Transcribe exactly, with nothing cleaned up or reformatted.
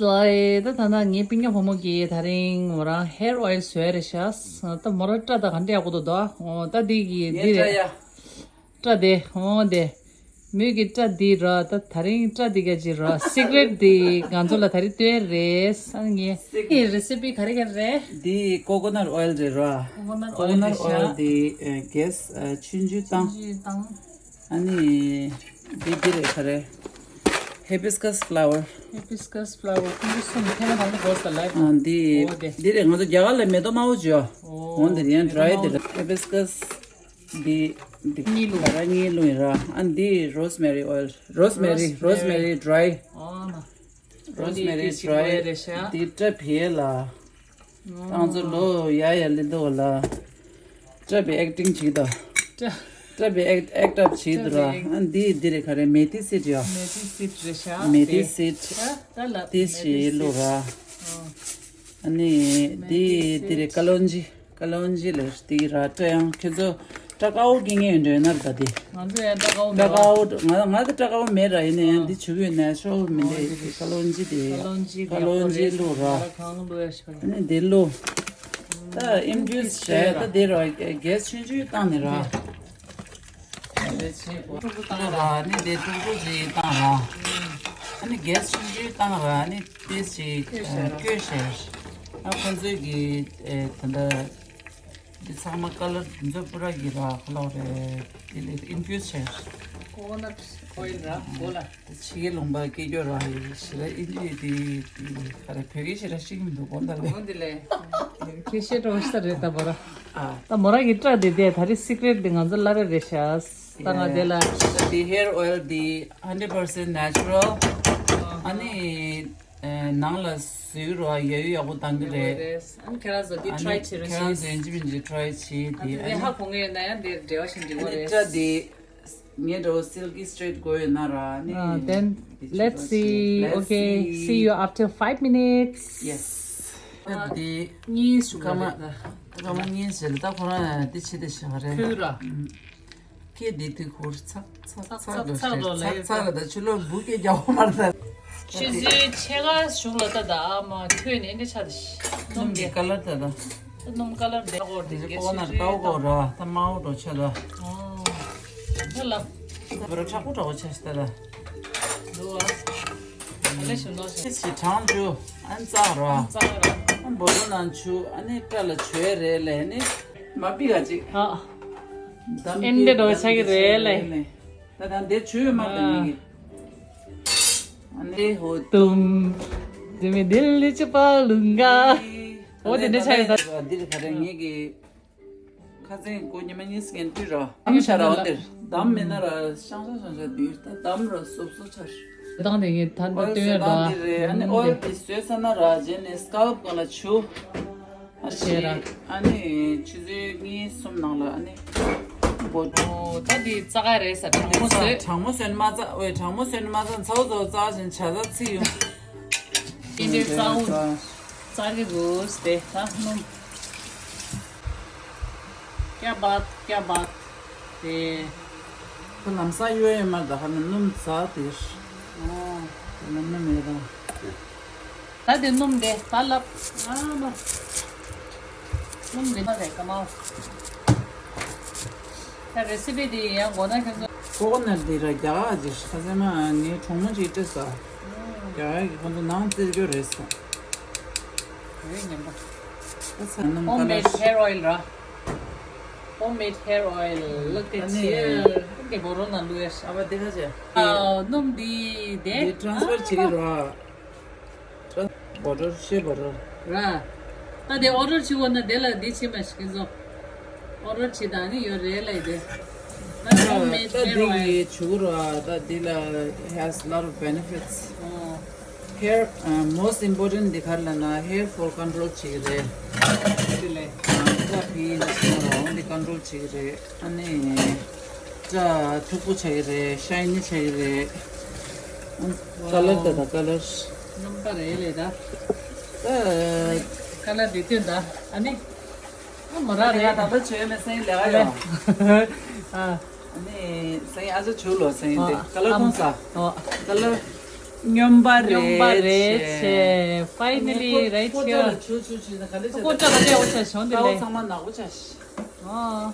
ལའི་ད་ད་ན་ངའི་སྤུན་ཀྱག་བུ་མོ་གིས་ད་རིང་མོ་རང་ཧེར་ཨོ་ཡལ་བཟོས་རེད་ཤག་ད་མོ་རང་སྐྲ་ད་ག་འདྲ་ཡག་པོ་འདུག་དོ། ཨོ་ད་འདི་གི་ངའི་འདི་སྐྲ་རེད། ཡ། སྐྲ་དེ་ཨོ་དེ། མོས་ཀྱི་སྐྲ་འདི་ར་ད་ད་རིང་སྐྲ་འདི་ག་ཅི་ར་སི་ཀི་རེཊ་འདི་ང་ཚོ་ལ་ད་རིང་སྟོན་རེད་ས་ངས། ཨེ་རེ་སི་པི་ག་རེ་ག་རེ་རེད། འདི་ཀོ་ཀོ་ནཊ་ཨོ་ཡལ་རེད་ར། ཀོ་ཀོ་ནཊ་ཨོ་ཡལ་འདི་ཨེ་གེ་སི་ཨ་ཆུང་ཆུང་བཏང་། ཆུང་ཆུང་བཏང་། ཨ་ནི་འདི་འདི་རེད་ག་རེ། ཧེ་བི་སི་ཀ་སི་ཕ་ལ་ཝར། ཧེ་བི་སི་ཀ་སི་ཕ་ལ་ཝར་ཁོང་ཚོ་གསུམ་ཐེངས་མ་ཐམ་པ་འགོ་ས་ལ། ཨ་འདི་འོ་དེ། འདི་རེད། ང་ཚོ་རྒྱ་གར་ལ་མེ་ཏོག་དམར་པོ་བྱོས། འོ་འདི་རེད། ཡང་ཌ་རའི་འདི་རེད། ཧེ་བི་སི་ཀ་སི་འདི་འདི་གཉིས་བླུགས། ད་ར་གཉིས་བླུགས་ཡིན་ར། ཨ་འདི་རོ་སི་མེ་རི་ཨོ་ཡལ། རོ་སི་མེ་རི། རོ་སི་མེ་རི་ཌ་རའི། ཨོ་མ། རོ་སི་མེ་རི་ཌ་རའི། འདི་སྐྲ་བྱེད་ལ། ང་ཚོ་ལོ་ཡ་ཡ་ལི་འདུག་ལ། སྐྲ་བའི་ཨེག་ཊིང་བྱེད་དོ། སྐྲ། སྐྲ་བའི་ཨེག་ཨེག་ཊི་བྱེད་དོ་ར། ཨ་འདི་འདི་རེད་ག་རེ། མེ་ཏི་སིད་ཡ། མེ་ཏི་སིད་རེད་ཤག་མེ་ཏི་སིད། ད་ལ་དེ་ཞེས་ལོ་ར། ཨ་ནི་འདི་འདི་རེད། ཀ་ལོན་ཇི། ཀ་ལོན་ཇི་ལ་འདི་ར། སྐྲ་ཡང་ཁྱེད་ཚོ་སྐྲ་དཀར་པོ་སྐྱེ་མཁན་ཡོད་འདྲ་ཡོད་ན་ར། ད་དེ། ང་ཚོ་ཡང་སྐྲ་དཀར་པོ་སྐྲ་དཀར་པོ་ང་ང་ད་སྐྲ་དཀར་པོ་མེད་ར། ཡིན་ན་ཡང་འདི་བྱུག་ཡོད་ན་ཤོག་མི་འདུག་ཀ་ལོན་ཇི་དེ། ཀ་ལོན་ཇི་ལོ་ར། ཨ་ནི་འདི་ལོ། ད་ཨིན་ཕིའུ་སི་བྱས་ད་དེ་ར་གེ་སི་ཆུང་ཆུང་བཏང་ནས་ར། ཨ་ནི་དེ་ཀྲུག་ཀྲུག་ཅིག་བཏང་ར། ཨ་ནི་གེ་སི་ཆུང་ཆུང་བཏང་ར། ཨ་ནི་དེ་ཞིག་བསྐྱོད་བྱས། ཨ་ཁོང་ཚོས་ཀྱི་ཨེ་ད་ལྟ་འདི་ཚང་མ་ཀ་ལར་འདི་ཚོ་པུ་ར་གི་ར་ཁ་ལོག་རེད། དེ་ལས་ཨིན་ཕིའུ་སི་བྱས། ཀོ་ཀོ་ནཊ་ཨོ་ཡལ་ར་གོ་ལ། ད་ཕྱི་རྒྱལ་ལུང་པ་སྐད་སྐྱོ་ར་ཡི་ཞེ་ར་ཨིན་ཇི་དེ་དེ་ག་རེ་བོད་སྐད་ཞེ་ར་ཤེས་ཀྱི་མི་འདུག་གོ་ད་ལས། འོ་འདི་ལས་ཁྱེད་ཤེས་འགྲོ་ཤ་རེད་ད་བོ་ར། ཨ་ད་མོ་ར་གི་སྐྲ་དེ་དེ་ད་རེས་སི་ཀི་རེཊ་དེ་ང་ཚོ་ལབ་རེ་རེད་ཤག་ད་ང་དེ་ལ་དེ་ཧེར་ཨོ་ཡལ་དེ་ཧན་ཌེ་རེཌ་པར་སེན་ཊི་ནེ་ཅུ་རལ། ཨ་ནི་ནང་ལ་ཟུག་རོ་ཡ་ཡུ་ཡག་པོ་བཏང་གི་རེད། ཨ་ནི་ཁྱེད་རང་ཚོ་དེ་ཊ་རའི་བྱེད་རོགས་ཞེས། ཁྱེད་རང་ཚོ་ཡིན་གཅིག་མིན་གཅིག་ཊ་རའི་བྱེད་དེ། ཨ་ནི་ཧ་གོ་མཁན་ཡོད་ན་ཡང་དེ་འབྲེལ་བ་ཞིག་འགྲིག་གོ་རེད། སྐྲ་དེ་ངའི་འདྲ་བོ་སིལ་ཀི་སི་ཊྲེཊ་དགོས་ཡོད་ན་ར་ནི། Uh, then let's see. Okay, see you after five minutes. Yes. ད་དེ་གཉིས་ཞུ་ག་མ་ག་མ་གཉིས་ཟེར་ད་ཁོ་རང་དེ་ཆེ་དེ་ཤ་རེད། ཁོས་ར། ཁྱེད་དེ་དུས་ཁོར་ཚག་ཚག་ཚག་ཚག་འགྲོ་ཚག་ཤེས་འགྲོ་ལ་ཚག་ཡོད་ཚག་ད། ད་ཆུ་ལོག་འབུ་སྐད་རྒྱག་པ་མ་རེད་ད། ཆུ་ཚོད་ཕྱེད་ཀ་གཞུག་ལ་ད་ད་ཨ་མ་ཁྱོད་ནི་འདི་ཆ་ད་ཤི་སྣུམ་གི་ཀ་ལར་ད་ད། སྣུམ་ཀ་ལར་དེ་ཀོ་དེ་ཀོ་ན་ཀའོ་ཀོ་ར་ད་དམར་པོ་འགྲོ་ཆ་ད། ཨོ། ད་ལ། བོ་ར་མཁྲེགས་པོ་འདྲ་བོ་ཆ་ཤི་ད་ད། འདུག་ཨ། ཨ་ལེ་ཞུ་ནོ་ཤི། ཤི་གྲང་ཆུ་ཨན་ཙག་ར། ཙག་ར། ཨན་བོ་རོ་ནང་ཆུ་ཨ་ནི་སྐྲ་ལ་བྱོས་རེད་ལས་ནི། མ་པི་ག་ཅིག་ཨ། ཨེན་འདྲ་འགྲོ་ཆགས་ཀྱི་རེད་ལས། ད་ད་འདིར་ཆུ་ཡོད་མ་ད་ཨ། མི་གི། ཨ་ནི་ཧོ། ཏུམ། དེ་མི་དིལ་ལི་ཅི་པ་ལུང་ག་ཨོ་དེ་འདྲ་ཆགས་ཡོད་ད། འདིར་ག་རེ་ངེད་ཀྱི་ཁ་སང་གོ་ཉི་མ་གཉིས་ཀྱི་དུས་ར་ཨམ་ཤ་ར་འོ་འདིར་འདམ་མེད་ན་ར་ཤང་ཤང་ཤང་ཤང་དུས་ད་འདམ་ར་སོབ་སོབ་ཆར། དང་དེ་ངས་ད་ལྟ་ཨོ་ཡལ་སྟོན་ཡོད་ད། བཟོས་སྟངས་འདི་རེད། ཨ་ནི་ཨོ་ཡལ་འདི་བཟོས་ཚར་ན་ར་རྗེས་ནས་སྐལ་པ་གང་ལ་ཆུ། ཨ་ཤེས་ར། ཨ་ནི་ཆུ་ཚོད་གཉིས་གསུམ་ནང་ལ་ཨ་ནི་འབོ། ཨོ་ད་འདི་ཙག་ག་རེད་ས་གྲང་མོ་བཟོས། གྲང་མོ་བཟོས་ནི་མ་ཙག་ཨོའི་གྲང་མོ་བཟོས་ནི་མ་ཙག་ཚ་བོ་ཚ་བོ་ཙག་བཞིན་བྱ་ཙག་ཚིག་ཡོང་། ཨིན་དེ་ཙག་འོ་ཙག་གི་རུས་དེ་ད་སྣུམ། ཀྱ་བད་ཀྱ་བད་དེ། ཁོ་ལམ་སང་གཡོ་ཡོད་མ་རེད་ད། ཁ་ནས་སྣུམ་ཟ་དེ། ཨོ། དེ་ནས་སྣུམ་མེད་ད། ད་དེ་སྣུམ་དེ་ད་ལབ། ཨ་མ། སྣུམ་དེ་མ་རེད་ཀ་མ། ད་རེ་སི་པི་དེ་ཡང་མགོ་ན་ཁྱོད་ཚོ། ཀོ་ཀོ་ནཊ་དེ་ར་རྒྱ་གར་གྱི་ཁ་ཟས་མ་ངའི་གྲོགས་མོ་ཅིག་སྤྲད་ས། རྒྱ་གར་གྱི་ཁོང་ཚོ་ནང་རྩེད་སྐྱོ་རེད་ས། རེད་ཉན་པ། ཨ་ཚ་སྣུམ་ཧོམ་མེད་ཀ་ལ། ཧེར་ཨོ་ཡལ་ར། Homemade hair oil. Look at ཨ་ནི། here. འདི་བོ་རོ་ན་ལུ་ཡ་ཤ། ཨ་བ་དེ་ཁ་ཅེ། ཨ་སྣུམ་འདི་དེ། འདི་ཊ་རན་སི་ཕར་བྱེད་ཀྱི་ར། ཊ་རན་སི་བོ་ཊལ་ཤེ་བོ་ཊལ། ར། ད་དེ་ཨོ་ཌར་བྱེད་དགོས་ན་དེ་ལ་འདི་བྱེད་མ་ཤེས་ཀྱི་ཚོ། ཨོ་ཌར་བྱེད་དང་ནི་ཡོད་རེད་ལ་དེ། ད་ད་ཧོམ་མེད་ད་ཧེར་འདི་ཨོ་ཡལ། གི་བྱུག་ར་ད་འདི་ལ་has lot of benefits. ཨོ། Hair, uh, most important འདི་ག་རེ་ལབ་ན་hair fall control བྱེད་ཀྱི་རེད། དེ་ལས། སྐྲ་ཕི་ནས་སོང་ར་འོང་འདི་control བྱེད་ཀྱི་རེད། ཨ་ནི་སྐྲ་མཐུག་པོ་ཆགས་ཀྱི་རེད། ཤའི་ནི་ཆགས་ཀྱི་རེད། ཀ་ལར་ད་ད་ཀ་ལར། རྣམ་པ་རེད་ལས་ད། ད། ཀ་ལར་འདི་སྟོན་ད་ཨ་ནི། ཨ་མོ་ར་རེད། ད་ད་བྱོས་མེད་སེང་ལས་ཀ་ཡོད། ཨ། ཨ་ནི་སེང་ཨ་ཅག་བྱུག་ལོ་སེང་དེ་ཨ་ཀ་ལར་ཨ་ཁོང་ས། ཨ། ཀ་ལར། སྨྱོན་པ་སྨྱོན་པ་རེད་རེད་ཆེ། ཆེ། Finally, right here. ཀོ་ཅོ་ལ་ཆུ་ཆུ་ཆུ་ན་ག་ལེ་ཆ། ཀོ་ཅོ་ག་ལེ་འོ་ཆ་ཞོན་དེ་ཀའོ་ལེ། ཚང་མ་ནག་པོ་ཆ་ཤི། ཨ།